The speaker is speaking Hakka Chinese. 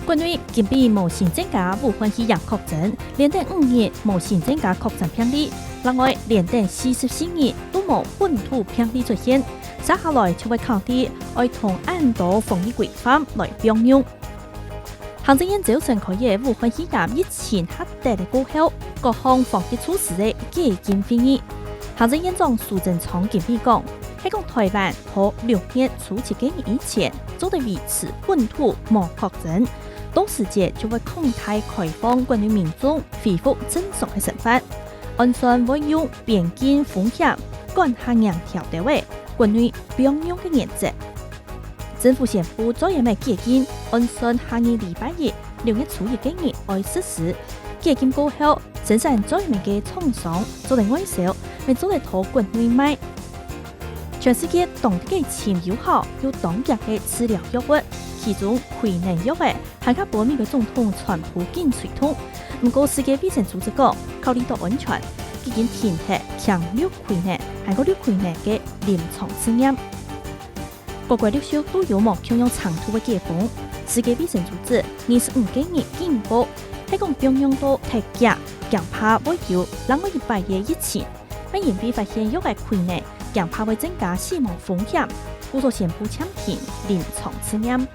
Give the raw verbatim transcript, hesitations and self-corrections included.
國內今晡無新增加武漢肺炎確診，連等五日無新增加確診病例，另外連等四十四日都無本土病例出現，接下來就會考慮愛同恁多防疫規範來放鬆。行政院朝晨開个武漢肺炎疫情核得个過後，各項防疫措施个解禁會議。行政院長蘇貞昌今晡講，係講台灣 在六月初七个日以前做得維持本土無確診，到時節就會擴大開放國內民眾恢復正常个生活。按算會用邊境風險管轄嚴條兜个國內放鬆个原則。政府宣布最嚴个解禁，按算下日禮拜一，六月初一个日愛實施。解禁過後，生產最嚴个廠商做得外銷，乜做得在國內賣。 全世界當得个尋有效又當強个治療藥物，其中氣喘藥仔還較分美國總統川普緊推動。毋過世界衛生組織講，考慮到安全，已經停忒強氯氣喘還過氯氣喘个臨床試驗。各國陸續都有無共樣程度个解封。世界衛生組織二十五个日警告，係講放鬆到忒遽，驚怕會有另外一擺个疫情。 乜因為發現藥仔氣喘，驚怕會增加死亡風險，故所宣布暫停臨床試驗。